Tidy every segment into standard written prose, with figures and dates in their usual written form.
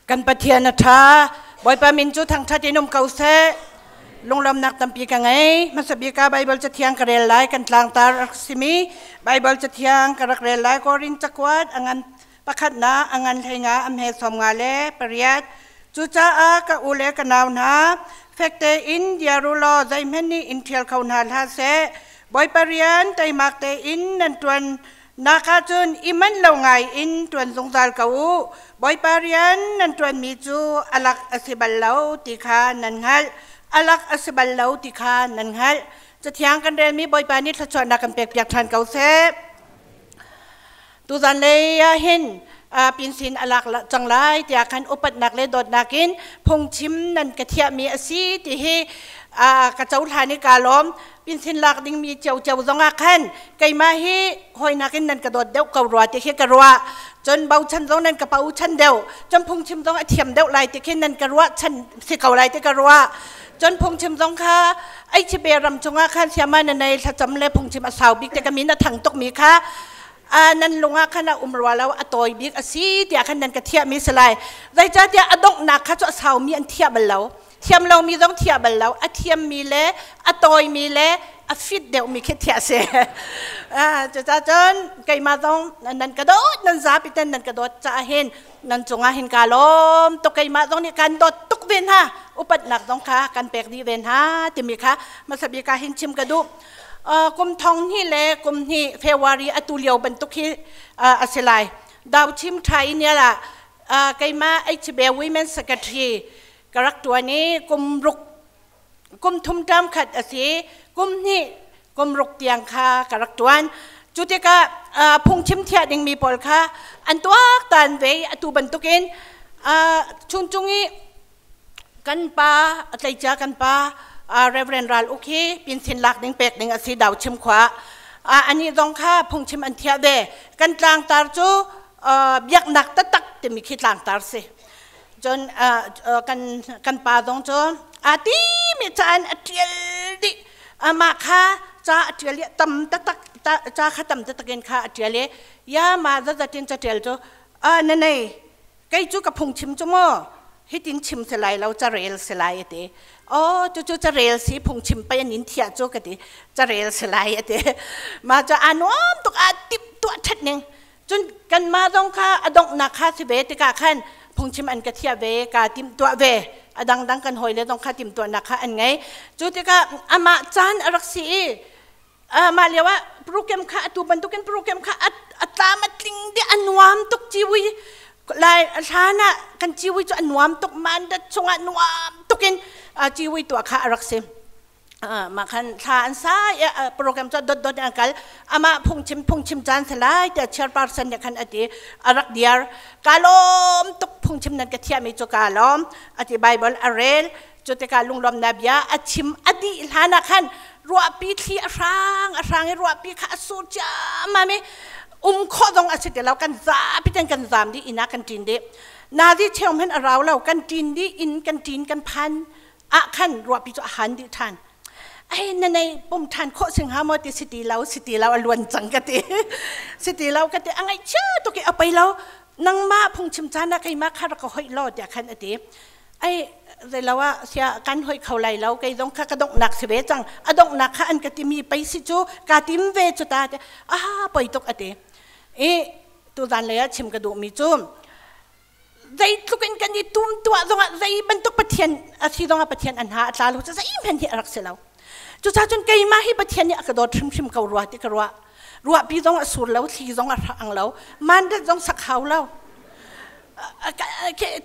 Kan Pathian a ṭha. Bawipa min cu thangṭhat in um ko seh. Lunglawmnak tampi ka ngei. Hmasa bik ah Baibal Cathiang ka rel lai. Kan tlangtar a simi Baibal Cathiang ka rak rel lai. Korin cakuat a ngan pakhatnak a ngan hleinga a hme 58. Cucaah ka u le ka nau hna, fek tein dir u law zeihmanh nih in ṭhial kho hna hlah seh. Bawipa rian teimak tein nan ṭuan nak ahcun i manh lo ngai in ṭuan zungzal ko u. Bawipa rian nan ṭuanmi cu a lak a si bal lo ti kha nan hngalh. A lak a si bal lo ti kha nan hngalh. Cathiang kan relmi Bawipa nih thluachuahnak kan pekpiak ṭhan ko seh. Tuzan lei ah hin pinsin a lak cang lai tiah khan upatnak le dawtnak in phungchim nan ka thiahmi a si ti hi ka cohlan i kaa lawm. Pinsin lak dingmi ciocio zongah khan keimah hi hawinak in nan ka dawt deuh ko rua ti khi ka ruah. Cun bochan zong nan ka bochan deuh. Cun phungchim zong a thiam deuh lai ti khi nan ka ruah chan si ko lai ti ka ruah. Cun phungchim zong kha HB ram chungah khan siama na nei thlacam le phungchim a sau bik te ka min a thang tukmi kha nan lung ah khan a um rua lo, a tawi bik a si tiah khan nan ka thiahmi si lai. Zeicahtiah a donghnak kha cu a saumi an thiah bal lo, thiam lomi zong thiah bal lo, a thiammi le a tawimi le a fit deuhmi khi thiah si. Cucaah cun keimah zong nan ka dawt, nan zapi ten nan ka dawt caah hin nan cungah hin kaa lawm tuk. Keimah zong nih kan dawt tuk ve hna, upatnak zong kha kan pek dih ve hna timi kha hmasa bik ah hin chim ka duh. Kum thong hnih le kum hnih February atu lio bantuk hi a si lai. Dau chim ṭha i nial ah keimah HB Women Secretary ka rak ṭuan i kum ruk kum thum ṭam khat a si, kum hnih kum ruk tiang kha ka rak ṭuan. Cu tikah phungchim thiah dingmi pawl kha an tuaktan ve i atu bantukin chuncung i kan pa a tleicia kan pa Reverend Ral Uk hi pinsin lak ding pek ding a si Dau chim khua. Anih zong kha phungchim an thiah ve. Kan tlangtar cu biaknak taktak timi khi tlangtar si. Cun kan pa zong cu aa timi caan a ṭial dih. Amah kha ca a ṭial i tam taktak, ca kha tam taktak in kha a ṭial i ya ma zazat in caṭial cu na nei kei cu ka phungchim cu maw hitin chim si lai lo, carel si lai, a ti. Oh, cucu carel si, phungchim pei an in thiah cu ka ti. Carel si lai, a ti. Mah cu aa nuam tuk, aa timh tuah ṭhat ning. Cun kanmah zong kha a donghnak kha si ve tikah khan phungchim an ka thiah ve, kaa timhtuah ve. A dangdang kan hawile zong kha timhtuahnak kha an ngei. Cu tikah amah caan a rak si i mah lio ah program kha atu bantukin program kha a tlam a tling dih, a nuam tuk. Ciwi lai hlan ah kan ciwi cu a nuam tuk, mandat chungah nuam tukin ciwi tuah kha a rak si. Mah khan thla an sa i program cu dot dot an kal. Amah phungchim phungchim caan si lai tiah chairperson nih khan a ti. A rak diar. Ka lawm tuk, phungchim nan ka thiahmi cu ka lawm, a ti. Bible a rel. Cu tikah lunglawmnak bia a chim a dih hlan ah khan ruahpi thli a hrang a hrang i ruahpi kha a sur ciammam i um khawh zong a si ti lo. Kan zapi ten kan zaam dih, inn ah kan ṭin dih. Nazi cheu hmanh a rau lo, kan ṭin dih, inn kan ṭin kan phan ah khan ruahpi cu a han dih ṭhan. Ai, na nei pum ṭhan khawh sing ha maw ti si ti lo, si ti lo, a luan cang ka ti, si ti lo ka ti. A ngaihchia tuk i a pei lo, nangmah phungchim caan ah keimah kha rak ka hoih law tiah khan a ti. Ai, zeilo ah sia kan hoih kho lai lo, kei zong kha ka donghnak si ve cang, a donghnak kha an ka timi pei si cu ka tim ve cu ta te ah poi tuk a ti. I tuzan lei ah chim ka duhmi cu zeitluk in kan i tum tuah zongah, zei bantuk Pathian a si zongah, Pathian an ha a tla lo cu zeihmanh hi a rak si lo. Cucaah cun keimah hi Pathian nih a ka dawt hrimhrim ko rua ti ka ruah. Ruahpi zong a sur lo, thli zong a hrang lo, mandat zong sak hau lo,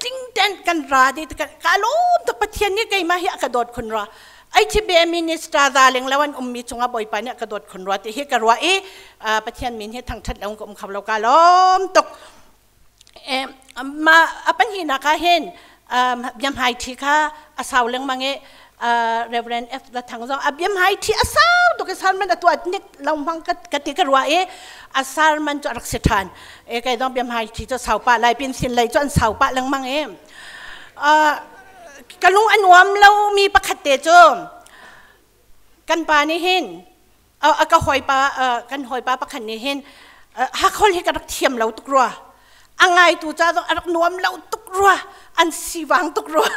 tling ten kan ra di. Ka lawm tuk, Pathian nih keimah hi a ka dawt khun rua. HBA minister za leng lo an ummi cungah Bawipa nih a ka dawt khun rua ti hi ka ruah i Pathian min hi thangthat lo ka um kho lo, ka lawm tuk. Ma a pahnihnak ah hin biamhai thi kha a sau lengmang i Reverend F. The Thang zong a biamhai thi a sau tuk i sermon a tuah nik lo hmang ka ti ka ruah i a sermon cu a rak si ṭhan e. Kai zong biamhai thi cu sau pah lai, pin sin lei cu an sau pah lengmang i ka lung a nuam lo mi pakhat te cu kan pa nih hin a ka hawipa, kan hawipa pakhat nih hin hakhol hi ka rak thiam lo tuk rua, a ngaitu ca zong a rak nuam lo tuk. rua, an sivang tuk rua.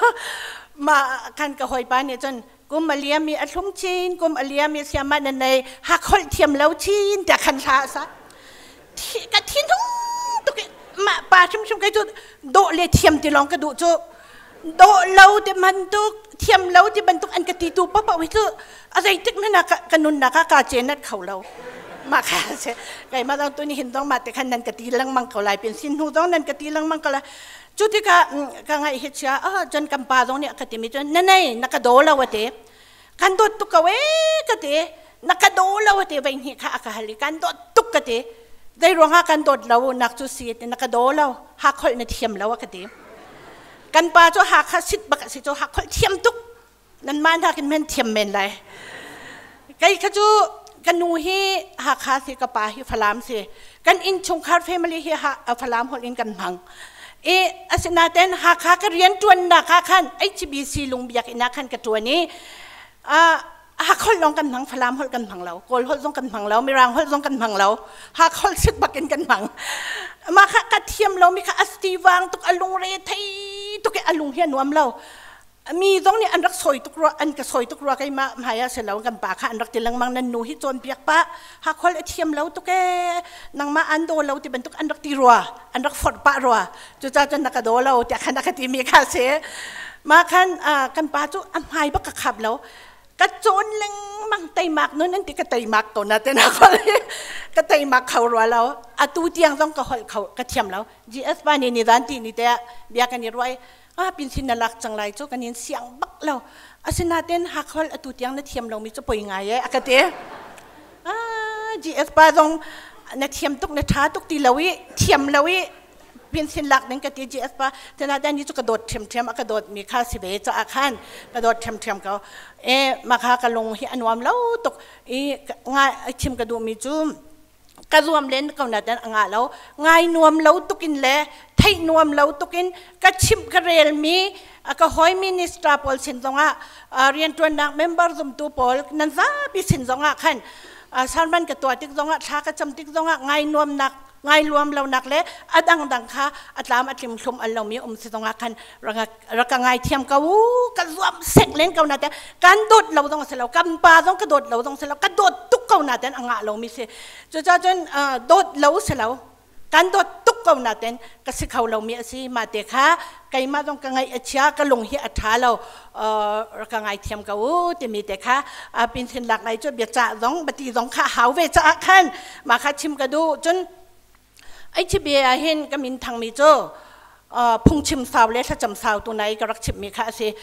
Ma kan ka hawipa nih cun kum a liam i a thlum chin, kum a liam i siama na nei hak holh thiam lo chin tiah khan hla a sa. Ka thinhung tuk i mah pa hrimhrim kei cu dawh le thiam ti lawng ka duh cu. Dawh lo ti bantuk, thiam lo ti bantuk an ka ti tu paohpaoh hi cu a zeitik hmanh ah ka nunnak ah kaa cenat kho lo. Mah kha si. Keimah zong tuni hin zong mah te khan nan ka ti lengmang ko lai, pin sin hnu zong nan ka ti lengmang ko lai. Cu tikah ka ngaih hi chia, ah cun kan pa zong nih a ka timi cun na nei, na ka daw lo a ti. Kan dawt tuk ko ee ka ti. Na ka daw lo a ti vei hnih kha a ka hal i kan dawt tuk ka ti. Zei ruangah kan dawt lo nak cu si ti na ka daw lo, hakholh na thiam lo a ka ti. Kan pa cu Hakha sit bak a si cu hakholh thiam tuk. Nan mah hna kin men thiam men lai. Kei kha cu ka nu hi Hakha si, ka pa hi Falam si. Kan innchungkhar family hi Falam holh in kan hmang. E asinaten Hakha ka rian ṭuannak ah khan HBC lungbiak inn ah khan ka ṭuan i Hakholh lawng kan hmang, Falam holh kan hmang lo, Kawl holh zong kan hmang lo, Mirang holh zong kan hmang lo, Hakholh sit bak in kan hmang. Mah kha ka thiam lomi kha a stivang tuk, a lungre thei tuk i a lung hi a nuam lo. Mi zong nih an rak sawi tuk rua, an ka sawi tuk rua keimah hmai ah si lo, kan pa kha an rak ti lengmang, nan nu hi cawnpiak pah, Hakholh a thiam lo tuk ee, nangmah an daw lo ti bantuk an rak ti rua, an rak forh pah rua. Cucaah cun na ka daw lo tiah khan a ka timi kha si. Mah khan kan pa cu a hmai bak ka khap lo. Ka cawn lengmang teimak nun an ti ka teimak ko na te na holh ka teimak kho rua lo. Atu tiang zong ka holh kho ka thiam lo. GS pa nih ni zan ti ni te ah bia kan i ruai. Ah pinsin na lak cang lai cu kan in siang bak lo. Asinain hak holh atu tiang na thiam lomi cu poi ngai e a ka ti. Ah GS pa zong na thiam tuk na tha tuk ti lo i thiam lo i pinsin lak ding ka ti GS pa tena ni cu ka dawt ṭhiamṭhiam a ka dawt mi kha si ve caah khan ka dawt ṭhiamṭhiam ko e mah kha ka lung hi a nuam lo tuk i nga chim ka duh mi cu ka zuam len ko na dan a ngah lo ngai nuam lo tukin le theih nuam lo tukin ka chimh ka rel mi ka hoi minister pawl sin zongah rianṭuannak member zumtu pawl nan zapi sin zongah khan sermon ka tuah tik zongah thla ka cam tik zongah ngai nuamnak ngai luam lonak le a dangdang kha a tlam a tlim thlum al lomi um si zongah khan rak ka ngai thiam ko u ka zuam sek len ko na te kan dawt lo zong si lo kan pa zong ka dawt lo zong si lo ka dawt tuk ko na ten a ngah lomi si cucaah cun dawt lo si lo kan dawt tuk ko na ten ka si kho lomi a si mah te kha keimah zong ka ngaih a chia ka lung hi a ṭha lo ka ngaithiam ko u timi te kha pinsin lak lai cu biacah zong bati zong kha hau ve caah khan mah kha chim ka duh. Cun ai chibia ah hin ka min thangmi cu phungchim sau le thlacam sau tu nai ka rak chimmi kha a si.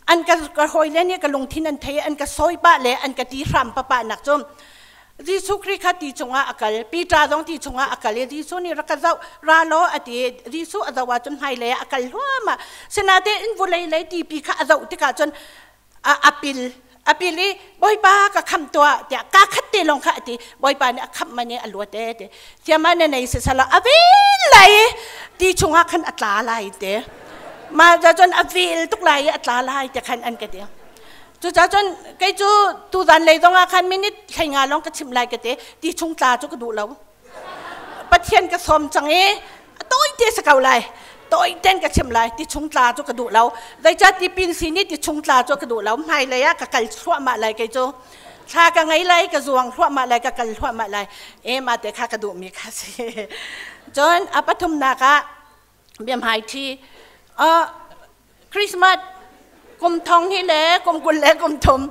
An ka ka hawi le nih ka lungthin an thei, an ka sawi pah le an ka ti hram papa nak cu Jesuh Khrih kha ti chungah a kal, Peter zong ti chungah a kal i Jesuh nih rak ka zoh, ra law a ti. Jesuh a zoh ahcun hmailei ah a kal hluahmah. Sinain vulei lei tipi kha a zoh tikah cun a pil a pil i Bawipa ka khamh tuah tiah kaa khat te lawng kha a ti. Bawipa nih a khamh man i a luat e ti. Siama na nei sisala a vel lai i ti chungah khan a tla lai te. Mah cun a vel tuk lai i a tla lai ti khan an ka ti. Cucaah cun kei cu tuzan lei zong ah khan minute 15 lawng ka chimh lai ka ti. Ti chung tla cu ka duh lo. Pathian ka sawm cang i tawite si ko lai. Tawiten ka chim lai. Ti chung tla cu ka duh lo. Zeicah tipil si nih ti chung tla cu ka duh lo. Hmailei ah ka kal thluahmah lai kei cu. Thla ka ngei lai, ka zuang thluahmah lai, ka kal thluahmah lai. E mah te kha ka duhmi kha si. Cun a pathumnak ah biahmaiṭhi Christmas kum thong hi le kum 20 le kum 30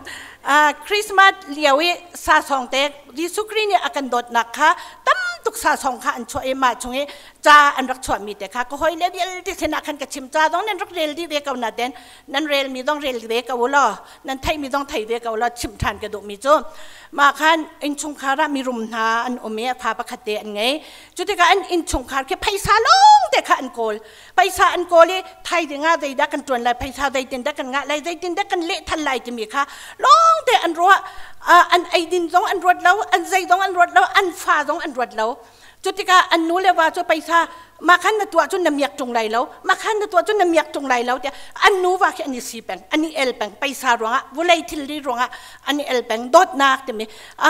Christmas lio i sa song te Jesuh Khrih nih a kan dawtnak kha tam tuk sa song kha an chuah i mah chung i ca an rak chuahmi te kha ka hoi le vialte sinah khan ka chim. Ca zong nan rak rel dih ve ko na ten nan relmi zong rel ve ko law nan theihmi zong thei ve ko law chimh ṭhan ka duhmi cu mah khan innchungkhar ah mirum hna an um i fa pakhat te an ngei. Cu tikah an innchungkhar khi phaisa lawng te kha an kawl, phaisa an kawl i thai dingah zeidah kan ṭuan lai, phaisa zeitindah kan ngah lai, zeitindah kan leh than lai timi kha lawng te an ruah. An eidin zong an ruat lo, an zei zong an ruat lo, an fa zong an ruat lo. Cu tikah an nu le va cu paisa mah khan na tuah cun na miak ṭung lai lo, mah khan na tuah cun na miak ṭung lai lo tiah an nuva khi an i si peng, an i el peng. Paisa ruangah, vulei thilri ruangah an i el peng. Dawtnak timi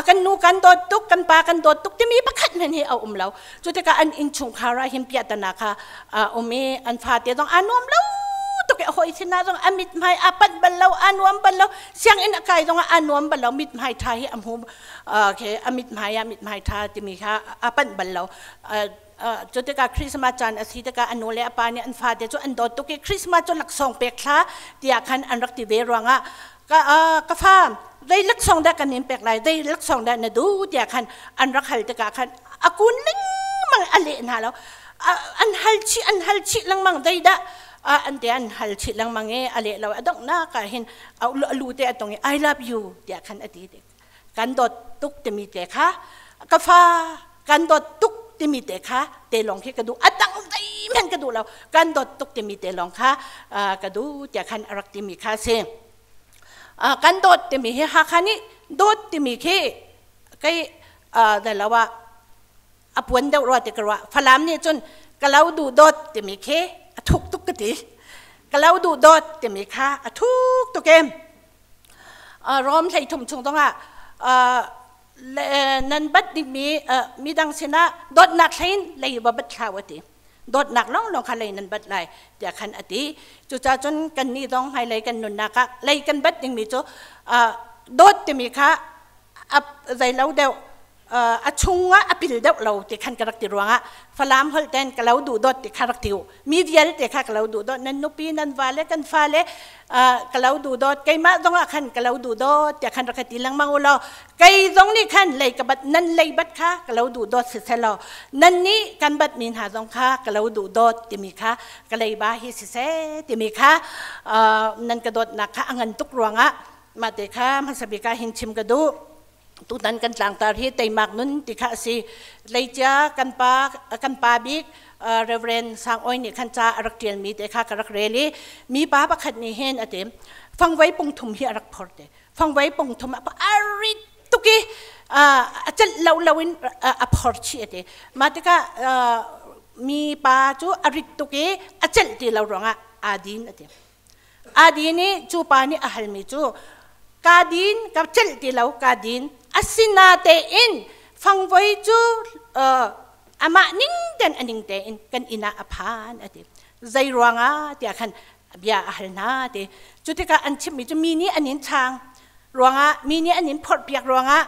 kan nu kan dawt tuk, kan pa kan dawt tuk timi pakhat hmanh hi a um lo. Cu tikah an innchungkhar ah hin piahtana kha a um i an fate zong aa nuam lo tuk i a hawi sinah zong a mithmai aa panh bal lo, aa nuam bal lo. Sianginn a kai zong ah aa nuam bal lo. Mithmai ṭha hi a hmu okay, a mithmai ah mithmai ṭha timi kha a panh bal lo. Cu tikah Christmas caan a si tikah a nu le a pa nih an fate cu an dawt tuk i Christmas cu laksawng pek thla tiah khan an rak ti ve ruangah ka ka fa zei laksawng dah kan in pek lai, zei laksawng dah na duh tiah khan an rak hal tikah khan a kun lengmang, a leh hna lo. An hal chih, an hal chih lengmang, zeidah an te an hal chih lengmang i a leh lo. A donghnak ah hin a lu te a tong i "I love you" tiah khan a ti. Kan dawt tuk timi te kha, ka fa kan dawt tuk timi te kha te lawng khi ka duh, a dang zeihmanh ka duh lo, kan dawt tuk timi te lawng kha ka duh tiah khan a rak timi kha a si. Kan dawt timi hi Hakha nih dawt timi khi kei lo ah a puan deuh rua ti ka ruah. Falam nih cun ka lo duh dawt timi khi a thuk tuk ka ti. Ka lo duh dawt timi kha a thuk tuk em. Rom 13 chung zongah nan bat dingmi midang sinah dawtnak thlein lei va bat thlau a ti. Dawtnak lawnglawng kha lei nan bat lai tiah khan a ti. Cucaah cun kannih zong hmailei kan nunnak ah lei kan bat dingmi cu dawt timi kha zei lo deuh, a chungah a pil deuh lo ti khan ka rak ti ruangah Falam holh ten ka lo duh dawt ti kha rak ti u. Mi vialte kha ka lo duh dawt, nan nupi, nan vale, kan fale ka lo duh dawt, keimah zong ah khan ka lo duh dawt tiah khan rak ka ti lengmang u law kei zong nih khan lei ka bat nan lei bat kha ka lo duh dawt siseh law nan nih kan bat mi hna zong kha ka lo duh dawt timi kha ka leiba hi siseh timi kha nan ka dawtnak kha a ngan tuk ruangah mah te kha hmasa bik ah hin chim ka duh. Tutan kan tlangtar hi teimak nun ti kha a si. Leicia kan pa, kan pa bik Reverend Sang Oi nih khan ca a rak ṭialmi te kha ka rak rel i mi pa pakhat nih hin a ti, fangvei pungthum hi a rak phor te. Fangvei pungthum a rit tuk i a celh lo lo in a phor chih a ti. Mah tikah mi pa cu a rit tuk i a celh ti lo ruangah aa din a ti. Adi nih cu pa nih a halmi cu, ka din, ka celh ti lo, ka din, asinatein fangvoi cu amah ning ten a ning tein kan inn ah a phan a ti. Zei ruangah tiah khan bia a hal hna ti. Cu tikah an chimmi cu mi nih an in chang ruangah, mi nih an in phorhpiak ruangah,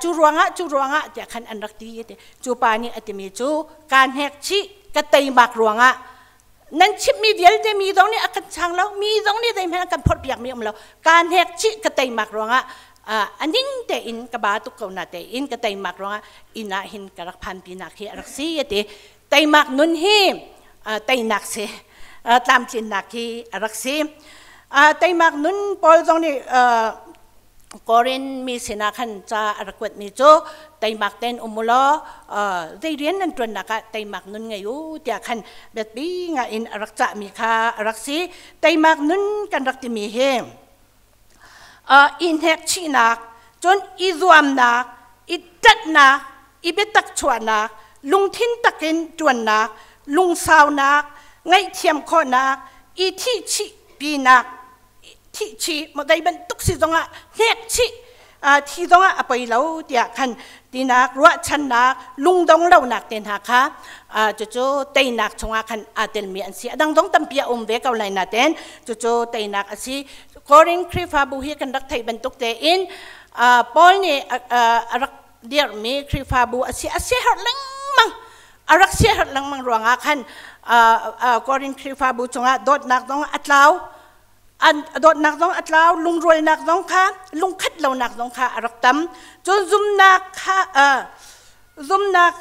cu ruangah, cu ruangah tiah khan an rak ti ti. Cu pa nih a timi cu ka hnek chih, ka teimak ruangah nan chimhmi vialte mi zong nih a kan chang lo, mi zong nih zeihmanh a kan phorhpiak mi um lo, ka hnek chih, ka teimak ruangah a ning tein ka ba tuk ko na tein ka teimak ruangah inn ah hin ka rak phan pinak hi a rak si a ti. Teimak nun hi teinak si, tlamtlinnak hi a rak si. Teimak nun Paul zong nih Korin mi sinah khan ca a rak kuatmi cu teimak tein um u law zei rian nan ṭuannak ah teimak nun ngei u tiah khan biapi ngai in a rak cahmi kha a rak si. Teimak nun kan rak timi hi i hnekchihnak, cun i zuamnak, i ṭanhnak, i biatak chuahnak, lungthin takin ṭuannak, lungsaunak, ngaihthiam khawhnak, i thihchih pinak, thih chih zei bantuk si zongah hnek chih, thi zongah a poi lo tiah khan tinak, ruahchannak, lungdong lonak te hna kha cucu teinak chungah khan aa telmi an si. A dang zong tampi a um ve ko lai nain cucu teinak a si. Korin Khrihfabu hi kan rak theih bantuk tein Paul nih a rak dirhmi Khrihfabu a si. A siaherh lengmang, a rak siaherh lengmang ruangah khan Korin Khrihfabu cungah dawtnak zong a tlau, an dawtnak zong a tlau, lungrualnak zong kha, lungkhat lonak zong kha a rak tam. Cun zumnak kha, zumnak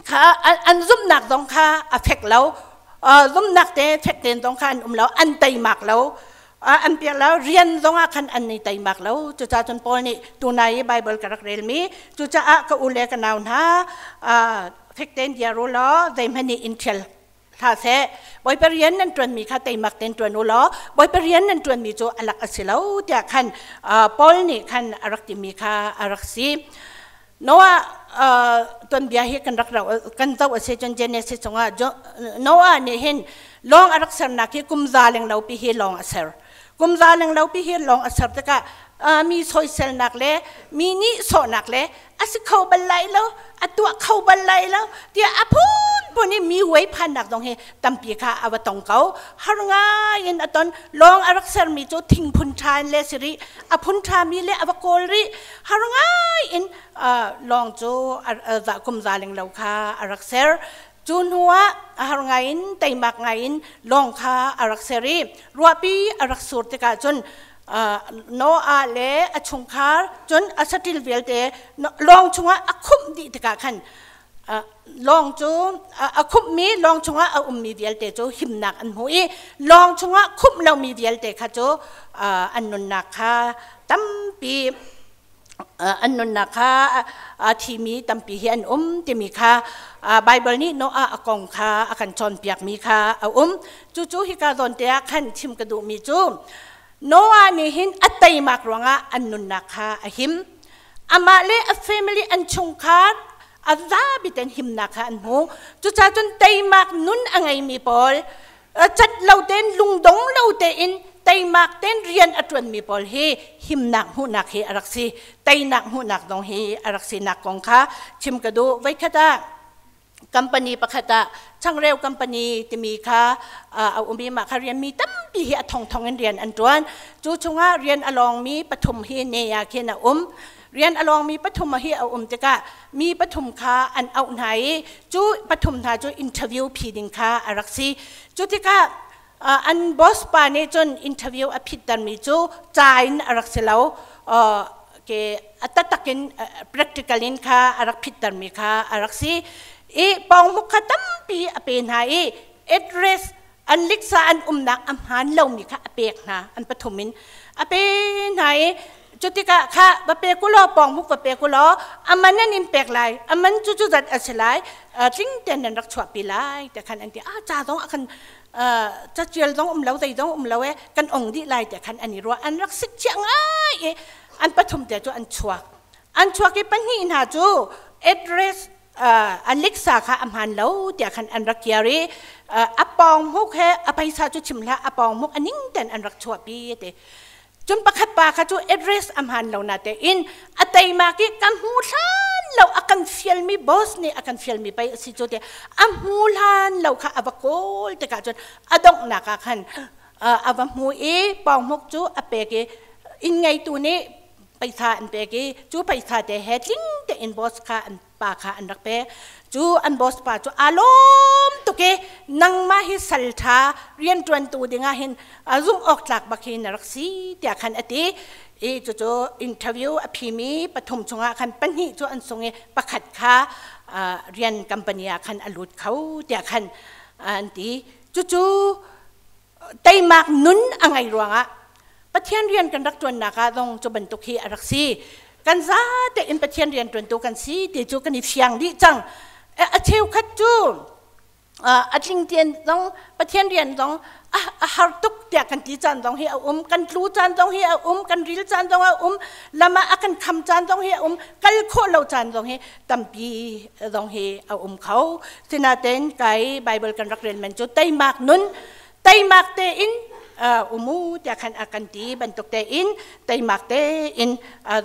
kha, an zumhnak zong kha a fek lo, zumhnak te fek tein zong kha an um lo, an teimak lo, an piak lo, rian zong ah khan an i teimak lo. Cucaah cun Paul nih tunai i Bible ka rak relmi, cucaah ka u le ka nau hna, fek tein dir u law zeihmanh nih in ṭhial hlah seh. Bawipa rian nan ṭuanmi kha teimak tein ṭuan u law Bawipa rian nan ṭuanmi cu a lak a si lo tiah khan Paul nih khan a rak timi kha a rak si. Noah Tuanbia hi kan rak kan zoh a si cun Genesis chungah Noah nih hin lawng a rak sernak hi kum za leng lo pi hi lawng a ser. Kum za leng lo pi hi lawng a ser tikah mi soiselnak le mi nih sawhnak le a si kho bal lai lo, a tuah kho bal lai lo tiah a phunphun i mi uai phannak zong hi tampi kha a va tong ko. Har ngai in a ton. Lawng a rak sermi cu thing phun ṭha in le si rih, a phun ṭhami le a va kawl rih. Har ngai in lawng cu kum za ling lo kha a rak ser. Cu hnu ah a har ngai in teimak ngai in lawng kha a rak ser i ruahpi a rak sur tikah cun Noah le a chungkhar cun a saṭil vialte lawng chungah a khumh dih tikah khan lawng cu a khumhmi lawng chungah a ummi vialte cu himnak an hmu i lawng chungah khumh lomi vialte kha cu an nunnak kha tampi an nunnak kha a thimi tampi hi an um timi kha Baibal nih Noah a kong kha a kan cawnpiakmi kha a um. Cucu hika zawn te ah khan chim ka duhmi cu Noah nih hin a teimak ruangah an nunnak kha a him. Amah le a family an chungkhar a zapi ten himnak kha an hmu. Cucaah cun teimak nun a ngeimi pawl cat lo tein lungdong lo tein teimak tein rian a ṭuanmi pawl hi himnak hmuhnak hi a rak si. Teinak hmuhnak zong hi a rak sinak kong kha chim ka duh. Voikhat ah company pakhat ah changreu company timi kha a um i mah kha rian mi tampi hi a thongthong in rian an ṭuan. Cu chungah rian a lawngmi pathum hi ne ah khin a um. Rian a lawngmi pathum hi a um tikah mi pathum kha an auh hna i cu pathum hna cu interview phi ding kha a rak si. Cu tikah an boss pa nih cun interview a phittermi cu ca in a rak si lo, ke a taktak in practical in kha a rak phittermi kha a rak si i pawngmuk kha tampi a pe hna i address an liksa an umnak a hmaan lomi kha a pek hna. An pathum in a pe hna i cu tikah kha va pe ku law, pawngmuk va pe ku law, aman an in pek lai, aman cu cu zat a si lai, tling tein nan rak chuahpi lai te khan an ti. A ca zong a kan caṭial zong um lo, zei zong um lo e, kan ong dih lai te khan an i ruah. An rak sik chiah ngai i an pathum te cu an chuak. An chuak i pahnih hna cu address a liksa kha a hmaan lo tiah khan an rak kiar i a pawng hmuk he a paisa cu chim hlah, a pawng hmuk a ning ten an rak chuahpi ti. Cun pakhat pa kha cu address a hmaan lo na te in a teimak i ka hmu hlan lo, a kan fialmi boss nih a kan fialmi pei a si cu te a hmu hlan lo kha a va kawl tikah cun a donghnak ah khan a va hmu i pawnghmuk cu a pek i inn ngeitu nih paisa an pek i cu paisa te he tling tein boss kha an pa kha an rak pek. Cu an boss pa cu aa lawm tuk i nangmah hi sal ṭha rianṭuantu dingah hin zumh awk tlak bak hi na rak si tiah khan a ti i cucu interview a phimi pathum chungah khan pahnih cu an sung i pakhat kha rian company ah khan a lut kho tiah khan an ti. Cucu teimak nun a ngei ruangah Pathian rian kan rak ṭuannak ah zong cu bantuk hi a rak si. Kan zate in Pathian rian ṭuantu kan si ti cu kan i fiang dih cang. A cheukhat cu a tling tian zong Pathian rian zong a har tuk tiah kan ti caan zong hi a um, kan tlu caan zong hi a um, kan ril caan zong a um, lam ah a kan kham caan zong hi a um, kal khawh lo caan zong hi tampi zong hi a um kho. Sinain kai Bible kan rak rel men cu teimak nun, teimak tein umu tiah khan a kan ti bantuk tein teimak tein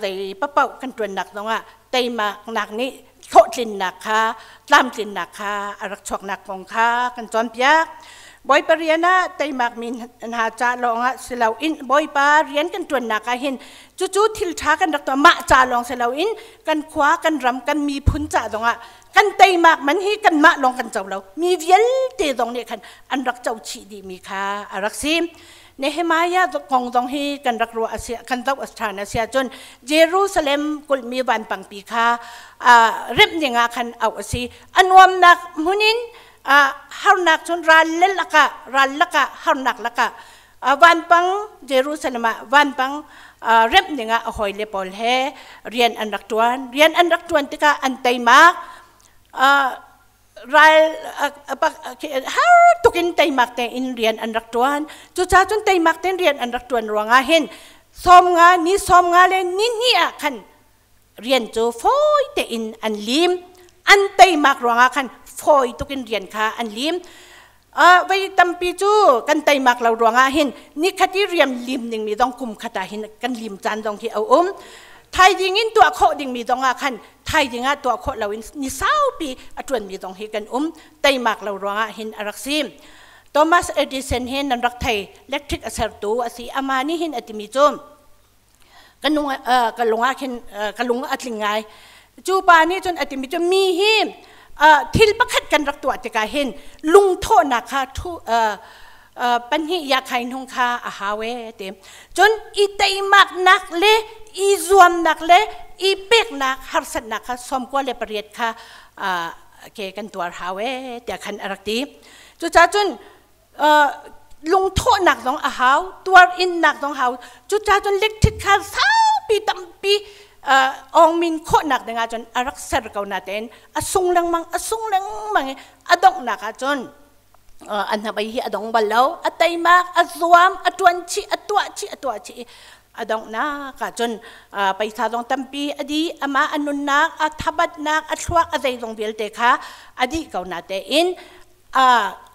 zei papaoh kan ṭuannak zongah teimaknak nih hlawhtlinnak kha, tlamtlinnak kha a rak chuaknak kong kha kan cawnpiak. Bawipa rian ah teimak mi hna ca lawngah si loin Bawipa rian kan ṭuannak ah hin cucu thil ṭha kan rak tuah mah ca lawng si loin kan khua, kan ram, kan miphun ca zongah kan teimak man hi kanmah lawng kan co lo, mi vialte zong nih khan an rak co chih dihmi kha a rak si. Nehemiah kong zong hi kan rak ruah a si, kan zoh a ṭhan a si ahcun Jerusalem kulhmi vanpangpi kha remh ding ah khan auh a si. A nuamnak hmun in harnak cun ral le lakah, ral lakah, harnak lakah vanpang Jerusalem ah vanpang remh ding ah a hawile pawl he rian an rak ṭuan. Rian an rak ṭuan tikah an teimak. Ral har tukin teimak tein rian an rak ṭuan. Cucaah cun teimak tein rian an rak ṭuan ruangah hin 90 ni 50 le ni hnih ah khan Rian cu fawi tein an lim. An teimak ruangah khan fawi tukin rian kha an lim. Vei tampi cu kan teimak lo ruangah hin nikhat i rian lim dingmi zong kum khat ah hin kan lim caan zong hi a um. Thaiding in tuah khawh dingmi zong ah khan thaiding ah tuah khawh loin ni saupi a ṭuanmi zong hi kan um. Teimak lo ruangah hin a rak si. Thomas Edison hi nan rak thei, electric a sertu a si. Amah nih hin a timi cu ka lung ah khin ka lung a tling ngai. Cu pa nih cun a timi cu mi hi thil pakhat kan rak tuah tikah hin lungthawhnak kha thu pahnih ya khai hnung kha a hau e ti. Cun i teimaknak le i zuamnak le i peknak harsatnak kha 98 kha ke kan tuar hau e tiah khan a rak ti. Cucaah cun lungthawhnak zong a hau, tuar innak zong hau. Cucaah cun lekthit kha saupi tampi ongmin khawhnak dingah cun a rak ser ko natein a sung lengmang, a sung lengmang i a donghnak ah cun an hnabei hi a dong bal lo. A teimak, a zuam, a ṭuan chih, a tuah chih, a tuah chih i a donghnak ah cun paisa zong tampi a dih, amah a nunnak, a thabatnak, a thluak, a zeizong vialte kha a dih ko natein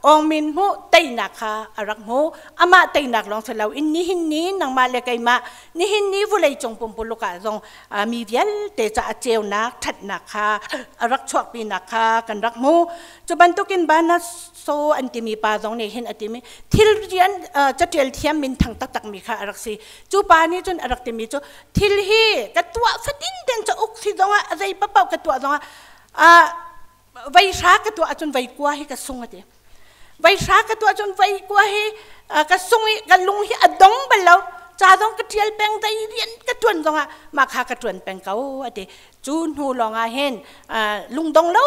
Aung Min hmuh teinak kha a rak hmu. Amah teinak lawng si loin nihin ni nangmah le keimah, nihin ni vulei cung pumpuluk ah zong mi vialte caah ceunak, ṭhatnak kha a rak chuahpinak kha kan rak hmu. Cu bantukin Bana So an timi pa zong nih hin a timi thil rian catial thiam minthang taktakmi kha a rak si. Cu pa nih cun a rak timi cu thil hi ka tuah fatin ten cauk si zongah, a zei paoh ka tuah zongah vei hra ka tuah ahcun vei kua hi ka sung a ti. Vei hra ka tuah ahcun vei kua hi ka sung i ka lung hi a dong bal lo. Ca zong ka ṭial peng, zei rian ka ṭuan zongah mah kha ka ṭuan peng ko a ti. Cu hnu lawngah hin lungdong lo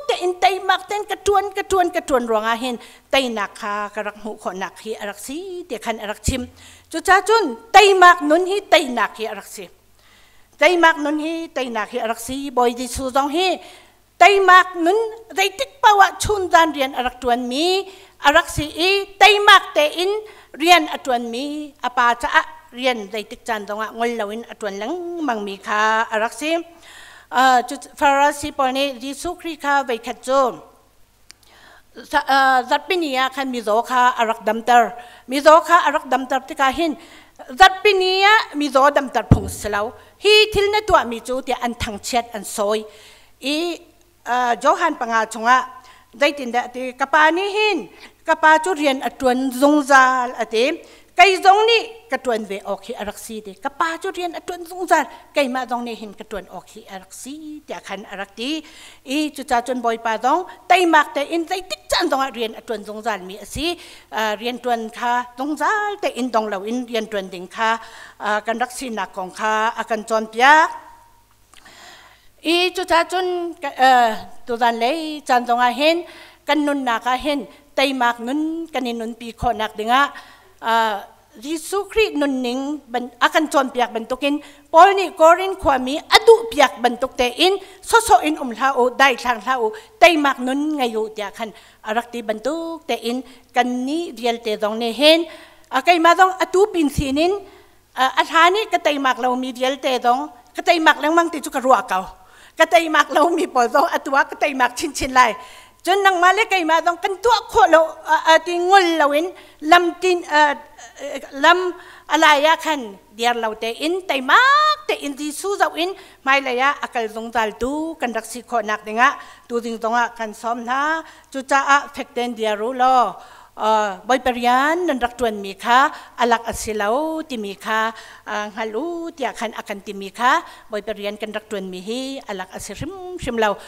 tein, teimak tein ka ṭuan, ka ṭuan, ka ṭuan ruangah hin teinak kha ka rak hmuh khawhnak hi a rak si ti khan a rak chim. Cucaah cun teimak nun hi teinak hi a rak si. Teimak nun hi teinak hi a rak si. Bawi Jesuh zong hi teimak nun, zeitik paoh ah chunzan rian a rak ṭuanmi a rak si i teimak tein rian a ṭuanmi, a pa caah rian zeitik caan zongah ngol loin a ṭuan lengmangmi kha a rak si. Farasi pawl nih Jesuh Khrih kha voikhat cu zarhpini ah khan mizaw kha a rak damter. Mizaw kha a rak damter tikah hin zarhpini ah mizaw damter phung si lo hi, thil na tuahmi cu tiah an thangchiat, an sawi i Johan 5 chungah zeitindah a ti? Ka pa nih hin, ka pa cu rian a ṭuan zungzal a ti, kei zong nih ka ṭuan ve awk hi a rak si ti. Ka pa cu rian a ṭuan zungzal, keimah zong nih hin ka ṭuan awk hi a rak si tiah khan a rak ti i cucaah cun Bawipa zong teimak tein zeitik caan zongah rian a ṭuan zungzal mi a si. Rian ṭuan kha zungzal tein dong loin rian ṭuan ding kha kan rak sinak kong kha a kan cawnpiak i cucaah cun tuzan lei caan zongah hin kan nunnak ah hin teimak nun kan i nunpi khawhnak dingah Jesuh Khrih nunning a kan cawnpiak bantukin, Paul nih Korin khuami a duhpiak bantuk tein, sawsawh in um hlah u, daithlang hlah u, teimak nun ngei u tiah khan a rak ti bantuk tein kan nih vialte zong nih hin, keimah zong atu pin sinin a hlan i ka teimak lomi vialte zong ka teimak lengmang ti cu ka ruah ko. Ka teimak lomi pawl zong atu ah ka teimak chinchin lai. Cun nangmah le keimah zong kan tuah khawh lo ti ngol loin lam tin lam alai ah khan diar lo tein, teimak tein Jesuh zoh in hmailei ah a kal zungzal tu kan rak si khawhnak dingah tuzing zongah kan sawm hna. Cucaah fek tein diar u law Bawipa rian nan rak ṭuanmi kha alak a si lo timi kha hngal u tiah khan a kan timi kha, Bawipa rian kan rak ṭuanmi hi alak a si hrimhrim lo.